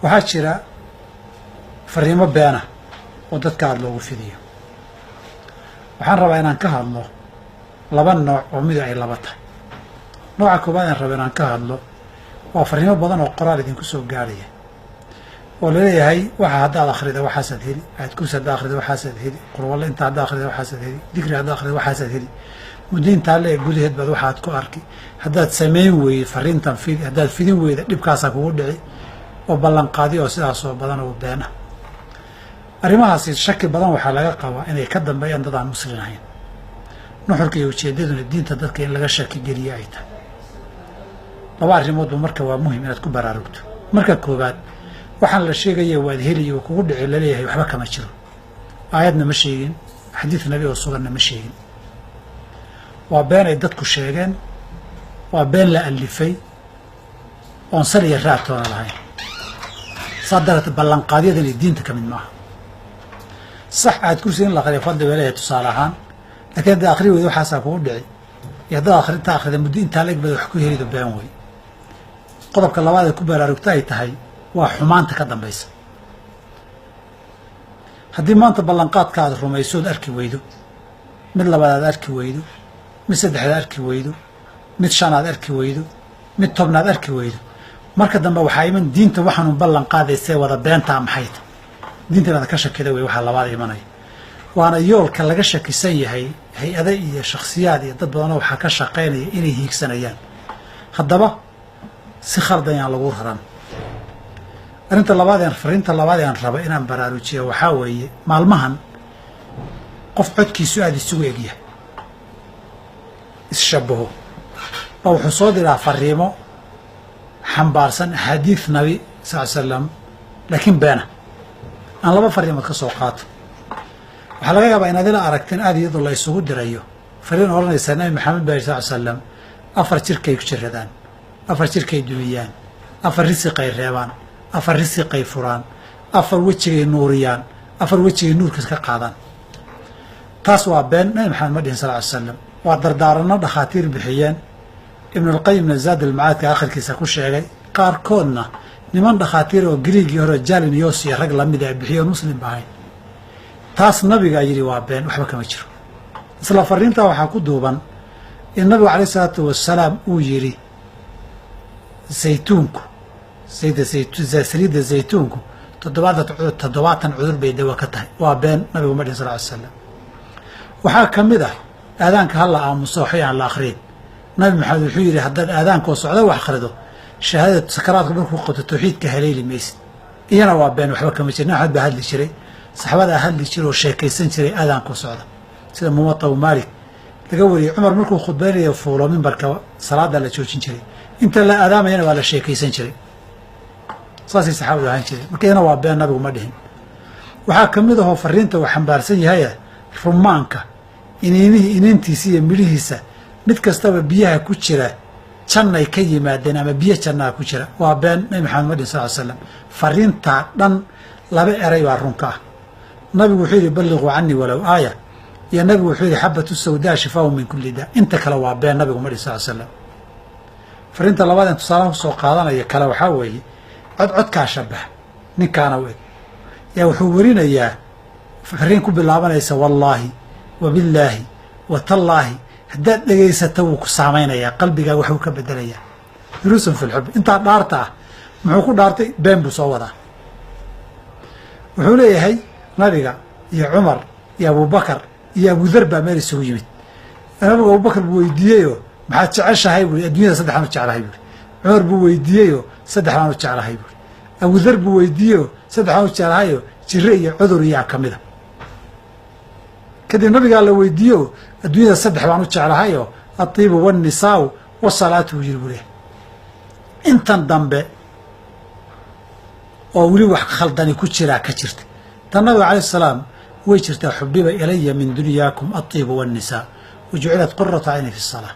Waxaa jira fariimo beena oo dadka aada loogu fidiyo. Waxaan rabaa inaan ka hadlo laba nooc oo mid ay laba tahay. Nooca koowaad aan raba inaan ka hadlo waa fariimo badan oo qoraal idinku soo gaaraya oo laleeyahay waxa haddaad akhrida waxaasaad heli, aayad kursi haddaad akhrida waxaasaad heli, qurwalle inta haddaad akhrida waxaasaad heli, dikri haddaad akhrida waxaasaad heli, muddo intaa le gudaheed baad waxaad ku arki, haddaad samayn weydo fariintan fidi, haddaad fidin weyda dhibkaasaa kugu dhici, oo ballanqaadi oo sidaasoo badan oo been ah. Arrimahaasi shaki badan waxaa laga qabaa inay ka dambeeyaan dad aan muslin ahayn. Nuxurka iyo ujeeddaduna diinta dadka in laga shaki geliye ay tahay. Laba arrimoodba marka waa muhim inaad ku baraarugto. Marka koowaad, waxaan la sheegaya waad heliyo oo kugu dhici laleeyahay waxba kama jiro, aayadna ma sheegin, xadiid nabi oo suganna ma sheegin. Waa been ay dadku sheegeen, waa been la alifay oon sal iyo raad toona lahayn. Saa darteed ballanqaadyadani diinta ka mid maaha. Sax, aad kursi in la aqriyo fadli bay leeyahay tusaale ahaan, lakiin haddaad akri weydo waxaasaa kugu dhici, iyo haddaad akhrinta akhrida muddo intaa la eg baad wax ku helido, been wey. Qodobka labaad ee ku baraarugta ay tahay waa xumaanta ka dambaysa. Haddii maanta ballanqaadka aad rumaysood arki weydo, mid labaad aad arki weydo, mid saddexaad arki weydo, mid shanaad arki weydo, mid tobnaad arki weydo, marka dambe waxaa iman diinta waxaanu ballan qaadaysee wada beentaa maxay ta diinta inaad ka shakida wey. Waxaa labaad imanaya waana yoolka laga shakisan yahay. Hay-ada iyo shakhsiyaad iyo dad badanoo waxaa ka shaqaynaya inay hiigsanayaan. Haddaba si khaldan yaan lagu raran. Arrinta labaad een fariinta labaad aan raba inaan baraarujiya waxaa weeye, maalmahan qof codkiisu aada isugu egyahay, isshabaho, baa wuxuu soo diraa fariimo xambaarsan axaadiid nabi sal slam, laakiin beena. Aan laba fariimood ka soo qaato. Waxaa laga yaabaa inaad ila aragteen aada iyadoo la isugu dirayo fariin odhanaysa Nabi Maxamed baa yiri sal slam, afar jirkay ku jiradaan, afar jirkay dumiyaan, afar risiqay reebaan, afar risiqay furaan, afar wejigay nuuriyaan, afar wejigay nuurkas ka qaadaan. Taas waa been. Nabi Maxamed ma dhihin sal ly slam. Waa dardaaranno dhakhaatiir bixiyeen. Ibnulqayimna Zaad almacaadka akhirkiisa ku sheegay, qaarkoodna niman dhakhaatiir oo Griigii hore Jaliniyos iyo rag lamida ay bixiyoon muslim ba ahayn. Taas nabigaa yidhi waa been, waxba kama jiro. Isla fariintaa waxaa ku duuban in nabigu alayh isalaatu wasalaam uu yidhi zaytuunku, saliidda zaytuunku 70 cudur bay dawa ka tahay. Waa been, nabigu ma dhihin sal ly slam. Waxaa ka mid ah aadaanka ha la aamuso, waxay aan la akhriyin. Nabi Maxamed wuxuu yidhi haddaad aadaankoo socda wax akhrido, shahaadada sakaraadku markuu qabto tawxiidka haleeli maysid. Iyana waa been, waxba kama jir. Nabi Maxamed baa hadli jiray, saxaabadaa hadli jiray oo sheekaysan jiray aadaankoo socda, sida Muwatta Maalik laga wariyey. Cumar markuu khudbaynayo fuulo mimbarka, salaada la joojin jiray, inta la aadaamayana waa la sheekaysan jiray. Saasay saxaabadu ahaan jireen. Marka iyana waa been, nabigu ma dhihin. Waxaa ka mid ahoo fariinta uu xambaarsan yahay rumaanka iniinihii, iniintiisa iyo midhihiisa mid kastaba biyaha ku jira jannay ka yimaadeen ama biyo jannaa ku jira. Waa been, Nabi Maxamed ma dhihin sal ly slam. Fariintaa dhan laba eray baa runka ah. Nabigu wuxuu yidhi balliquu canii walow aaya, iyo nabigu wuxuu yidhi xabatu sawdaa shifaahu min kulli daa. Inta kale waa been, nabigu ma dhihin sal slam. Fariinta labaad een tusaalaha kusoo qaadanaya kale waxaa weeye codkaa shabaha ninkaana u eg yaa wuxuu werinayaa fariin ku bilaabanaysa wallaahi wabillaahi watallaahi. Haddaad dhegaysata wuu ku saamaynayaa, qalbigaaga waxbuu ka bedelayaa. Duruusun fi lxub intaa dhaarta ah muxuu ku dhaartay? Been buu soo wadaa. Wuxuu leeyahay nabiga iyo Cumar iyo Abubakar iyo Abudar baa meel isugu yimid. Nabigu Abubakar buu weydiiyeyoo, maxaad jeceshahay bui? Adduunyada saddex baan u jeclahay buuri. Cumar buu weydiiyeyoo, saddex baan u jeclahay buuri. Abudar buu weydiiyeyoo, saddex baan u jeclahayoo jire iyo cudur iyaa ka mida. Kadib nabigaa la weydiiyeoo, adduunyada saddex baan u jeclahayoo atiibu wannisaau wasalaatu buu yiri buu leehay. Intan dambe oo weli wax khaldani ku jiraa ka jirta. Tan nabiga alayh salaam way jirtaa: xubiba ilaya min dunyaakum atiibu wannisaa wa jucilat quratu cayni fi salaa.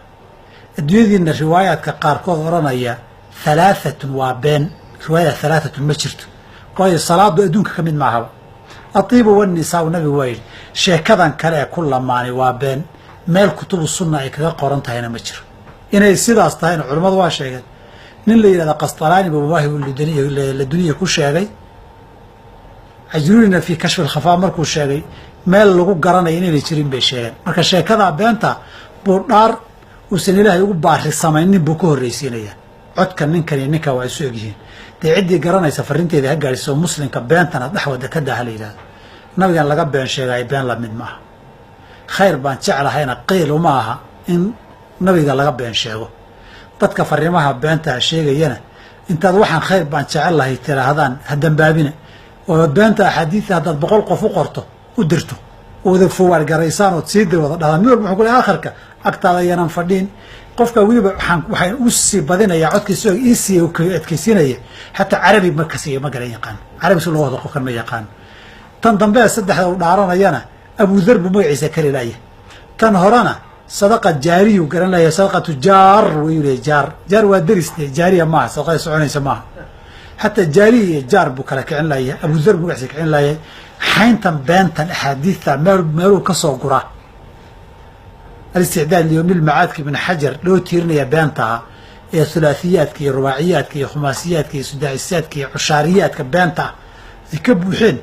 Adduunyadiina riwaayaadka qaarkood odhanaya halaaatun waa been. Riwaayada halaaatun ma jirto, waayo salaadu adduunka ka mid maahaba. Atiibu wannisaau nabigu waa yidhi. Sheekadan kale ee ku lamaani waa been, meel kutubu sunna ay kaga qoran tahayna ma jiro. Inay sidaas tahayna culimmadu waa sheegeen. Nin la yidhahda Qastalaani buu Mawaahib Laduniya ku sheegay. Cajlunina fii Kashfi Alkhafaa markuu sheegay, meel lagu garanayo inaynay jirin bay sheegeen. Marka sheekadaa beenta buu dhaar uusan Ilaahay ugu baari samaynin buu ka horraysiinayaa. Codka ninkan iyo ninka waa isu egyihiin. Dee ciddii garanaysa farrinteeda ha gaadhiso. Muslimka beentana dhexwada ka daa ha la yidhahdo. Nabigan laga been sheegaayo been lamid ma aha. Khayr baan jeclahayna qiil uma aha in nabiga laga been sheego. Dadka fariimaha beentaa sheegayana, intaad waxaan khayr baan jecel lahay tiraahdaan, ha dambaabina. Oo beenta axaadiida haddaad 100 qof u qorto, u dirto, wada forward garaysaan ood sii dir wada dhahdaan, mid walba wuxuu ku leeyahay akharka agtaada ayanan fadhiin. Qofka weliba waxaan u sii badinayaa codkiisa iisii adkaysiinaya, xataa Carabi ma kasiyo, ma garan yaqaan Carabi si loo wado qofkan ma yaqaan. Tan dambe ee saddexda uu dhaaranayana Abudar buu magaciisa kari laaya. Tan horena sadaqa jaariyu garan laaya, sadaqatu jaar wayuu leeyahy. Jaar, jaar waa deris de, jaariya maaha, sadaqada soconaysa maaha. Xataa jaariya iyo jaar buu kala kicin layahay, Abudar buu magaciisa kicin layahay. Xayntan beentan axaadiidta meel meeluu ka soo guraa, Alisticdaad liyowmil macaadka Ibn Xajar loo tiirinaya beentaha ee thulaathiyaadka iyo rubaaciyaadka iyo khumaasiyaadka iyo sudaacisaadka iyo cushaariyaadka beenta ah ay ka buuxeen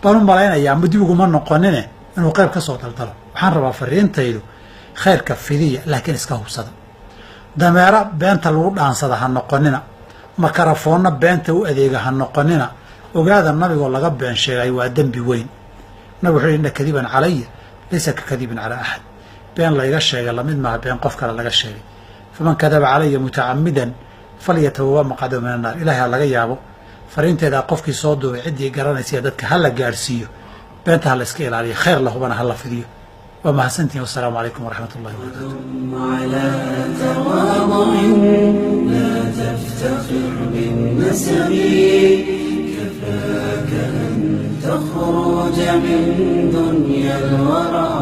baan u malaynayaa, ama dib uguma noqonine inuu qayb ka soo daldalo. Waxaan rabaa fariintaydu, khayrka fidiya, laakiin iska hubsada. Dameero beenta lagu dhaansada ha noqonina, makarafoonna beenta u adeega ha noqonina. Ogaada, nabigoo laga been sheegay waa dembi weyn. Nabig wuxuu yihi: "Inna kadiban calaya laysa ka kadibin calaa axad." Been layga sheegay lamid maaha been qof kale laga sheegay. "Faman kadaba calaya mutacamidan falyatabawa maqcadahu min annaar." Ilahay ha laga yaabo. Fariinteedaa qofkii soo duubay, ciddii garanaysa, dadka ha la gaadhsiiyo. Beenta ha la iska ilaaliyo, khayr la hubana ha la fidiyo. Waa mahadsantihin. Wasalaamu calaykum waraxmat ullahi wabarakatu. على تواضع لا تفتخر بالنسب، كفاك أن تخرج من دنيا الورى.